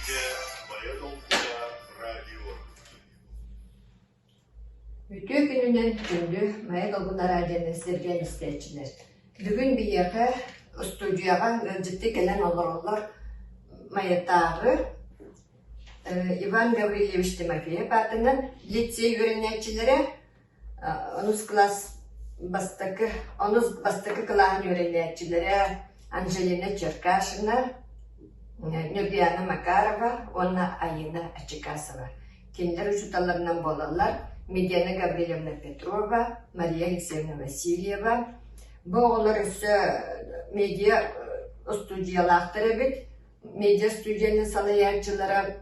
Эфиргэ Майа долгуна радио. Үтүө күнүнэн күндү Майа долгуна радионы сэргээн истээччилэр. Бүгүн биһиэхэ устуудьуйаҕа ыалдьыттыы кэлэн олороллор Майатааҕы Иван Гаврильевич Тимофеев аатынан лицей үөрэнээччилэрэ онус кылаас бастакы онус бастакы кылааһын үөрэнээччилэрэ Анжелина Черкашина, Ньургуяна Макарова уонна Айыына Ачикасова. Кинилэр учууталларынан буолаллар Медиана Гаврильевна Петрова, Мария Алексеевна Васильева. Бу оҕолор өссө медиа устуудьуйалаахтар эбит. Медиа студияны салайааччылара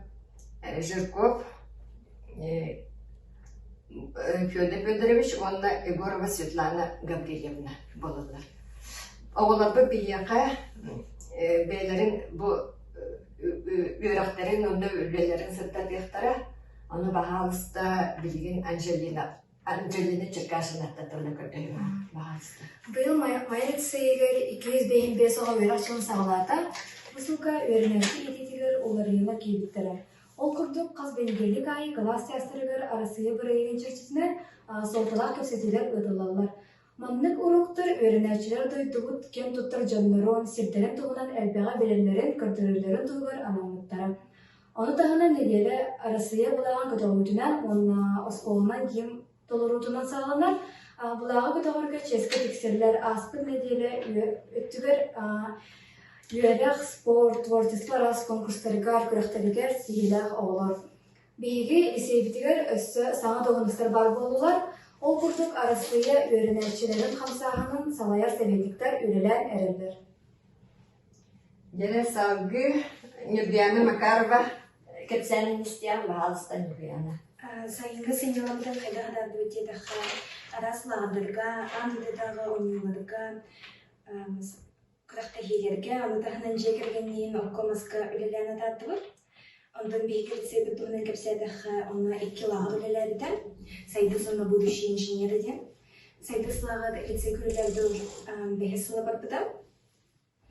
Жирков Федор Федорович уонна Егорова Светлана Гаврильевна буолаллар. Оҕолорбут биһиэхэ бэйэлэрин бу үөрэхтэрин уонна үлэлэрин сырдатыахтара. Ону баһаалыста билигин Анжелина Анжелина Черкашинаттан тылла көрдөһүөҕүм. Баһаалыста. Быйыл Майа лицейигэр 255 оҕо үөрэх дьылын саҕалаата. Бу сылга үөрэнээччи иитиитигэр уларыйыылар киирбиттэрэ. Ол курдук, хас бэнидиэнньик аайы кылаас чаастарыгар Арассыыйа бырайыагын чэрчитинэн суолталаах кэпсэтиилэр ыытыллаллар. Маннык уруоктар үөрэнээччилэр дойдубут киэн туттар дьоннорун, сирдэрин туһунан элбэҕи билэллэрин, көрдөрөллөрүн туһугар анаммыттара. Ону таһынан нэдиэлэ Арассыыйа былааҕын көтөҕүүтүнэн уонна оскуоланан гимн толоруутунан саҕаланар. Былааҕы көтөҕөргө чиэскэ тиксэллэр. Ааспыт нэдиэлэ өттүгэр үөрэх, спорт, творчество араас конкурстарыгар, күрэхтэригэр ситиһиилээх оҕолор. Биһиги лиссиэйбитигэр өссө саҥа должностар баар буоллулар. Ол курдук Арассыыйа үөрэнээччилэрин хамсааһынын салайар сэбиэдиктэр үлэлээн эрэллэр. Дьэ, салгыы Ньургуяна Макарова кэпсээнин истиэҕим, баһаалыста Ньургуяна. Сайыҥҥы сынньалаҥмытын хайдах атаардыбыт диэтэххэ, араас лааҕырдарга, аан дойдутааҕы оонньууларга, күрэхтэһиилэргэ, ону таһынан дьиэ кэргэнниин окко-маска үлэлээн атаардыбыт. Онтон биһиги лицейбит туһунан кэпсээтэххэ, онно икки лааҕыр үлэлээбитэ. Сайдыс уонна будущие инженеры диэн. Сайдыс лааҕыр лицей көрүлээбитэ бэһис сыла барбыта.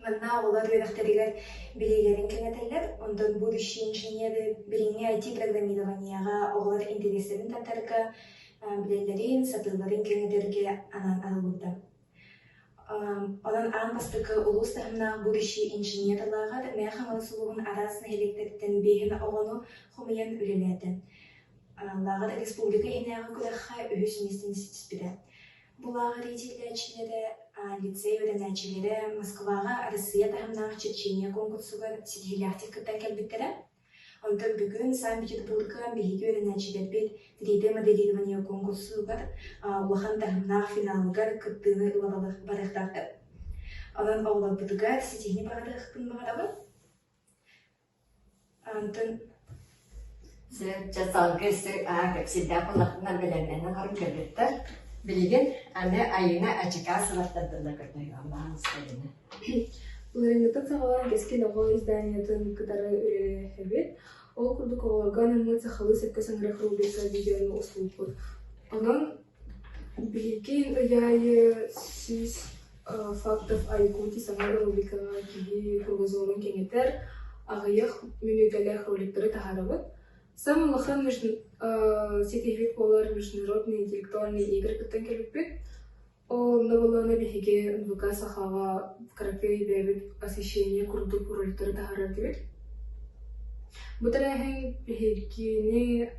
Манна оҕолор үөрэхтэригэр билиилэрин кэҥэтэллэр, онтон будущие инженеры билиҥҥи IT-программированиеҕа оҕолор интэриэстэрин тардарга, билэллэрин, сатыылларын кэҥэтэргэ анаан арыллыбыта. Онон аан бастакы улуус таһымнаах будущий инженер лааҕыр Мэҥэ Хаҥалас улууһун араас нэһилиэктэриттэн биэһин оҕону хомуйан үлэлээтэ. Лааҕыр республика иһинээҕи күрэххэ үһүс миэстэни ситиспитэ. Бу лааҕыр иитиллээччилэрэ, лицей үөрэнээччилэрэ Москваҕа Арассыыйа таһымнаах черчение куонкурсугар ситиһиилээхтик кыттан кэлбиттэрэ. Онтон бүгүн Санкт-Петербурга биһиги үөрэнээччилэрбит 3D-моделирование куонкурсугар улахан таһымнаах финалыгар кыттыыны ыла барыахтаахтар. Онон оҕолорбутугар ситиһиини баҕарыахпын баҕарабын. Онтон Чэ, салгыы кэпсиирдээх буоллахпына бэлэмнэнэн олорон кэлбиттэр. Билигин аны Айыына Ачыкасоваттан тылла көрдөһүөҕүм, баһаалыста Былырыыҥҥыттан саҕалаан Кэскил оҕо изданиетын кытары үлэлэһэбит. Ол курдук оҕолорго анаммыт сахалыы сөпкө саҥарар рубрика видеону устубуппут. Онон биһиги ый аайы 100 фактов о Якутии саҥа рубрикаҕа киһи кругозорун кэҥэтэр, аҕыйах мүнүүтэлээх роликтары таһаарабыт. Самый улахан ситиһиибит буолар международный интеллектуальный игры кыттан кэлбиппит. Онно буоллаҕына биһиги НВК Сахаҕа кыракый бэйэбит освещение курдук роликтары таһаарар этибит. Бу тэрээһин биһигини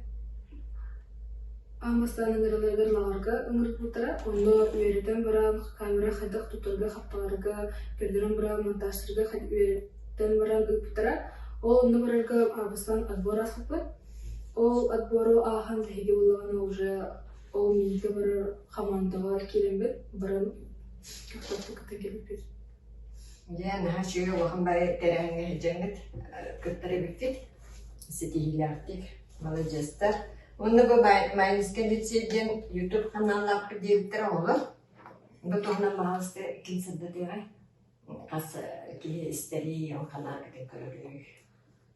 аан бастаан ыҥыраларыгар лааҕырга ыҥырбыттара. Онно үөрэтэн баран камера хайдах туттарга-хаптарга, көрдөрөн баран монтажтарга үөрэтэн баран ыыппыттара. Ол онно барарга аан бастаан отбор ааспыппыт. Ол отбору ааһан биһиги буоллаҕына уже ол миигэ барар хамаандаҕа киирэммит баран көхтөөхтүк кытта кэлбиппит. Дьэ, наһаа үчүгэй улахан бары тэрээһиҥҥэ сылдьаҥҥыт кыттар эбиккит. Ситиһиилээхтик, маладьыастар. Уонна бу Майнскай лицей диэн YouTube ханааллаахпыт диэбиттэрэ оҕолор. Бу туһунан баһаалыста ким сырдатыаҕай? Хас киһи истэрий, ол ханаалгытын көрөрүй?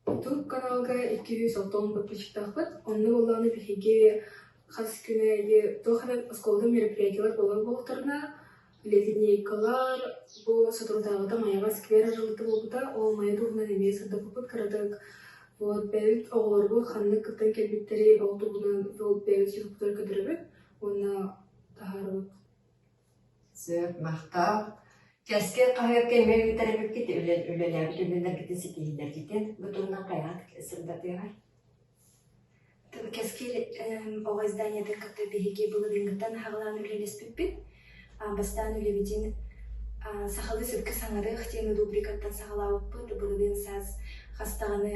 Ютуб каналга 260 подписчиктаахпыт. Онно буоллаҕына биһиги хас күн аайы туох эрэ оскуоладан мероприятиелар буолар буоллахтарына, линейкалар, бу соторутааҕыта Майаҕа сквер арыллыыта буолбута. Ол Майа туһунан эмиэ сырдаппыппыт кыратык. Вот бэйэбит оҕолорбут ханнык кыттан кэлбиттэрий ол туһунан ол бэйэбит ютубтар көрдөрөбүт уонна таһаарабыт. Сөп, махтал. Кэскил хаһыакка эмиэ ыытар эбиккит, үлэлээбит үлэлэргитин ситиһиилэргитин бу туһунан хайаат сырдатыаҕай? Кэскил оҕо изданиетын кытта биһиги былырыыҥҥыттан аҕалаан үлэлэспиппит. Бастаан үлэбитин сахалыы сөпкө саҥарыах диэн рубрикаттан саҕалаабыппыт. Былырыын саас хас даҕаны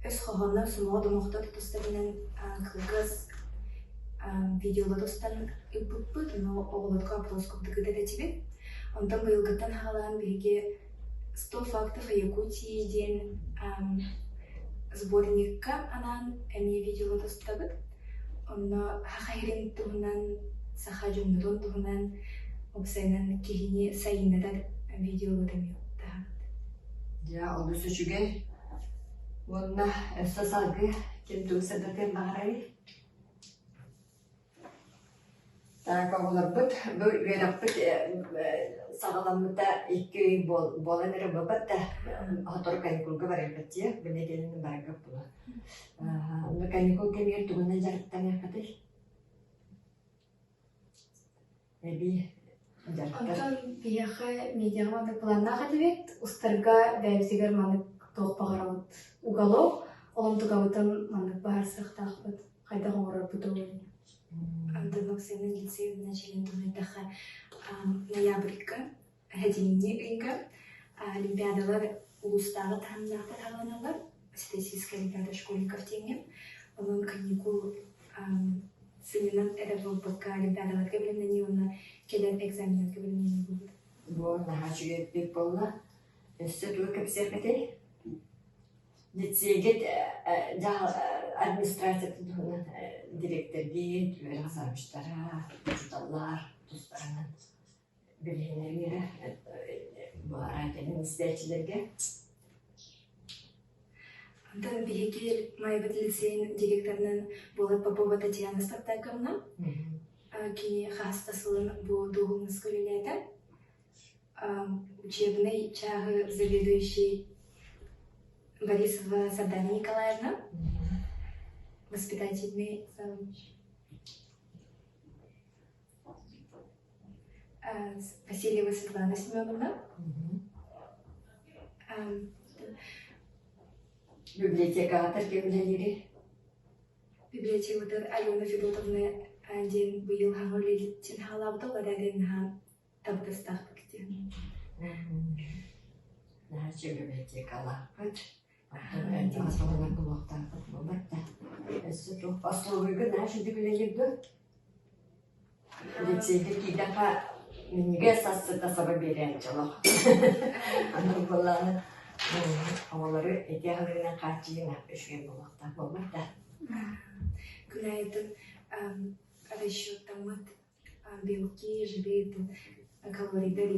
өс хоһооно сомоҕо домохто тутустарынан кылгас видеолары устан ыыппыппыт. Ону оҕолорго опрос курдук ыытар этибит. Онтон быйылгыттан аҕалаан биһиги «Сто фактов о Якутии» диэн сборникка анаан эмиэ видеолары устабыт. Онно саха сирин туһунан, саха дьоннорун туһунан, уопсайынан киһини сайыннарар видеолары эмиэ таһаарабыт. Дьэ, олус үчүгэй. Уонна өссө салгыы ким тугу сырдатыан баҕарарый? Так, оҕолорбут бу үөрэхпит саҕаламмыта 2 ый буолан эрэ буолбат да, сотору каникулга барыахпыт дии, бу нэдиэлэнэн барарга буолуо. Онно каникул кэмигэр тугунан дьарыктаныаххытый? Эбии дьарыктар. Онтон биһиэхэ медиаҕа маннык планнаах этибит, устарга бэйэбитигэр маннык туох баҕарабыт уголок, ол онтукабытын маннык быһаарсыахтаахпыт. хайдах оҥорорбутун. Антон Оксана Лицеевна чилин туһунайдахха ноябрьга, сэтинньи ыйга олимпиадалар улуустааҕы таһымнаахтар аҕаланаллар Всероссийская олимпиада школьников диэҥҥэ. Онон каникул сынньанан эрэ буолбакка олимпиадаларга бэлэмнэнии уонна кэлэр экзаменнарга бэлэмнэнии буолбут. Бу наһаа үчүгэй буолла. Өссө тугу кэпсиэххитэй? Лицейгит администрациятын туһунан дириэктэрдиин, үөрэх завучтара, учууталлар тустарынан билиһиннэриҥ эрэ бу радионан истээччилэргэ. Онтон биһиги Майабыт лицейин директорынан буолар Попова Татьяна Спартаковна. Кини хаһыс да сылын бу дуоһунаска үлэлээтэ. Учебнай чааһы заведующий Борисова Сардана Николаевна, воспитательный завуч Васильева Светлана Семеновна. Библиотекаҕа ким үлэлиирий? Библиотекабытыгар Алена Федотовна диэн быйыл хаҥа үлэлиир хаалаабыта, ол эрээри наһаа табыгастаахтык диэн. Наһаа үчүгэй библиотекалаахпыт. Оттон булуохтаахпыт буолбат да. Өссө туох остолобуйга наһаа үчүгэй үлэлиир дуо? Лицейгэ киирдэххэ минньигэс ас сыта саба биэрээччи олох. Аны буоллаҕына оҕолору ити аһылыгынан хааччыйыы үчүгэй буолуохтаах буолбат да. Күн аайытын расчеттаммыт белки, жиры, калорийдар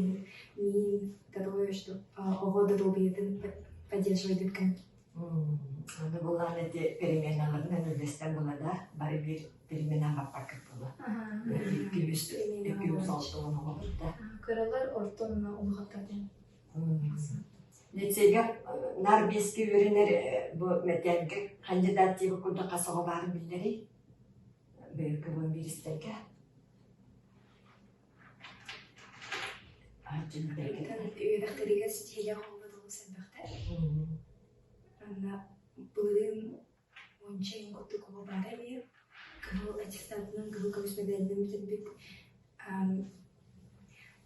миин, второе, что оҕо доруобуйатын поддерживать эткэн. Аны булаан эти переменаларынан үллэстэн була да, бары биир перемена баппакка була. Икки-үс икки-үс алтыгын оҕолорда. Кыралар орто уонна улахаттар диэн. Лицейгэ наар биэскэ үөрэнэр бу мэтээлгэ кандидат диэбит курдук хас оҕо баарын биллэрий? Быйылгы бииристэргэ Үөрэхтэригэр ситиһиилээх оҕолор олус элбэхтэр. Анна былырыын уонча ыйын курдук оҕо баара эмиэ. Кыһыл аттестатынан, кыһыл көмүс мэдээлинэн бүтэрбит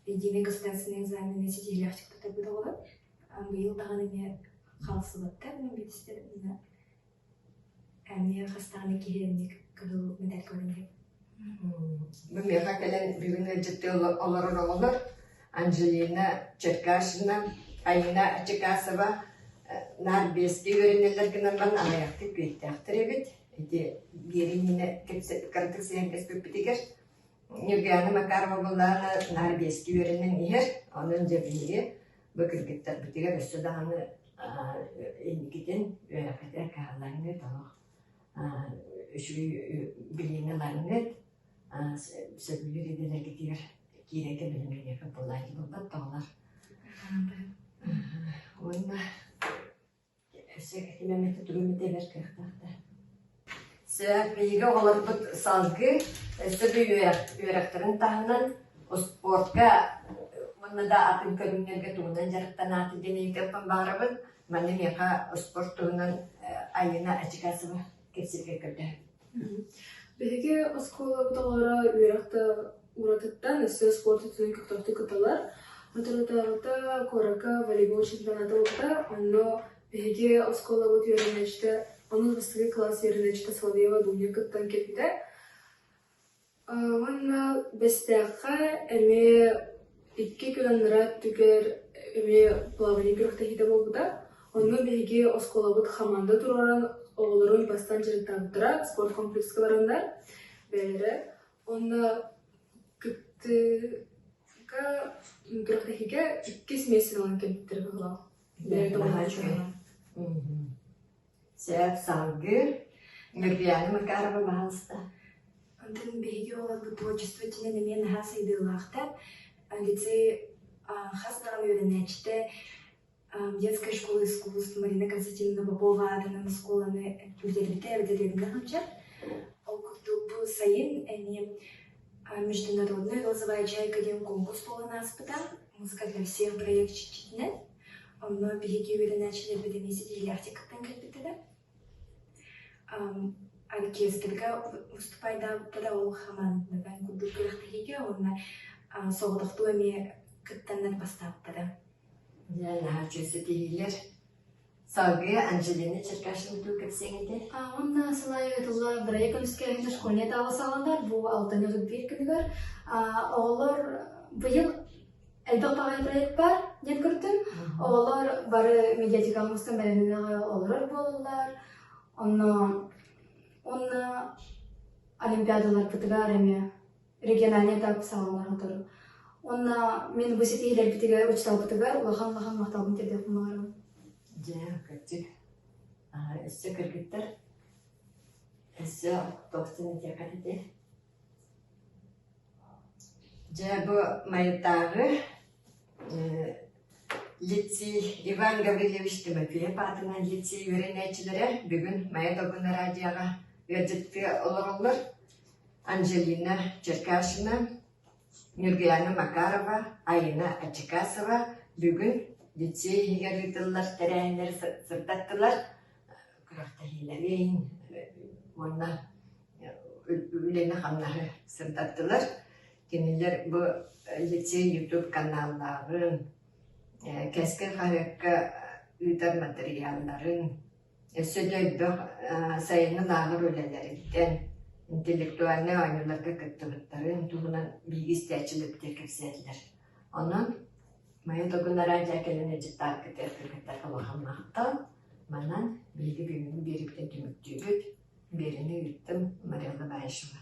единый государственный экзамены ситиһиилээхтик туттарбыт оҕолор. Быйыл даҕаны эмиэ хаалсыбаттар, биирдэстэр Эмиэ хастаҕына киһи инник кыһыл медаль көрүҥэ. Бу миэхэ кэлэн бүгүн ыалдьыттыы олорор оҕолор Анжелина Черкашина, Айна Чекасова наар биэскэ үөрэнэллэр гынан баран аҕыйахтык күөттээхтэр эбит. Ити биэрии иннинэ кыратык сэһэргэспиппитигэр Ньургуйаана Макарова буоллаҕына наар биэскэ үөрэнэн иһэр. Онон дьэ биһиги бу кыргыттарбытыгар өссө даҕаны инникитин үөрэххитигэр кыһаллаҥҥыт, олох үчүгэй билиини ылаҥҥыт, сөбүлүүр идэлэргитигэр киирэргэ бэлэмнэниэххит буоллаҕа буолбат да оҕолор. Уонна Өссө ким эмэтэ тугу эмэтэ эбэр кыахтаах да. Сөп, биһиги оҕолорбут салгыы өссө да үөрэхтэрин таһынан успуортка уонна да атын көрүҥнэргэ тугунан дьарыктанааты диэн ыйытыахпын баҕарабын. Манна миэхэ успуорт туһунан Айыына Ачикасова кэпсииргэ көрдөһөбүн. Биһиги оскуолабыт оҕолоро үөрэх да уратыттан өссө спорт өттүнэн көхтөөхтүк кытталлар. Соторутааҕыта куоракка волейбол чемпионата буолбута. Онно биһиги оскуолабыт үөрэнээччитэ, онус бастакы кылаас үөрэнээччитэ Соловьева Дуня кыттан кэлбитэ. Уонна Бэстээххэ эмиэ икки күн анараа өттүгэр эмиэ плавание күрэхтэһиитэ буолбута. Онно биһиги оскуолабыт хамаанда туруоран оҕолорун бастаан дьарыктаабыттара, спорткомплекска бараннар бэйэлэрэ. Уонна кыттыыга күрэхтэһиигэ иккис миэстэни ылан кэлбиттэрэ быһыылаах. Бэйэлэрэ Наһаа үчүгэй. Сөп, салгыы. Ньургуйаана Макарова, пожалуйста. Онтон биһиги оҕолорбут творчество өттүнэн эмиэ наһаа сайдыылаахтар. Лицей хас даҕаны үөрэнээччитэ детская школа искусств Марина Константиновна Попова аатынан оскуоланы бүтэрбитэ эбэтэр сылдьар. Ол курдук бу сайын эмиэ международная розовая чайка диэн конкурс буолан ааспыта. Музыка для всех проект чиччитинэн. Онно биһиги үөрэнээччилэрбит эмиэ ситиһиилээхтик кыттан кэлбиттэрэ. Оркестрга выступайдаабыттара ол хамаанданан курдук күрэхтэһиигэ уонна соҕотохтуу эмиэ кыттаннар бастаабыттара. Дьэ, наһаа үчүгэй ситиһиилэр. Салгыы Анжелина Черкашина туу кэпсиэҥ этэ. Уонна сыл аайы ыытыллар бырайыак көмүскээһинэ школьнай этаба саҕаланар. Бу алтынньы 31 күнүгэр оҕолор быйыл элбэх баҕайы проект баар диэн көрдүм. Оҕолор бары медиатекаҕа мустан бэлэмнэнэ олорор буолаллар. Онно уонна олимпиадаларбытыгар эмиэ региональный этап саҕаланар сотору. Уонна мин бу ситиһиилэрбитигэр учууталбытыгар улахан-улахан махталбын тиэрдиэхпин баҕарабын. Дьэ, кырдьык. Өссө кыргыттар өссө тохсун этиэххит этэ. Дьэ, бу Майатааҕы лицей Иван Гаврильевич Тимофеев аатынан лицей үөрэнээччилэрэ бүгүн Майа Долгуна радиоҕа ыалдьыттыы олороллор. Анжелина Черкашина, Ньургуйаана Макарова, Айына Ачикасова бүгүн лицей иһигэр ыытыллар тэрээһиннэри сырдаттылар, күрэхтэһиилэрин уонна үлэни-хамнаһы сырдаттылар. Кинилэр бу лицей YouTube каналлааҕын, Кэскил хаһыакка ыытар матырыйаалларын, өссө да элбэх сайыҥҥы лааҕыр үлэлэриттэн, интеллектуальнай оонньууларга кыттыбыттарын туһунан биһиги истээччилэрбитигэр кэпсээтилэр. Онон Майа Догунара дьэ кэлэн ыалдьыттаабыккытыгар кыргыттарга улахан махтал. Манан биһиги бүгүҥҥү биэриибитин түмүктүүбүт. Биэриини ыыттым Марелла Баишева.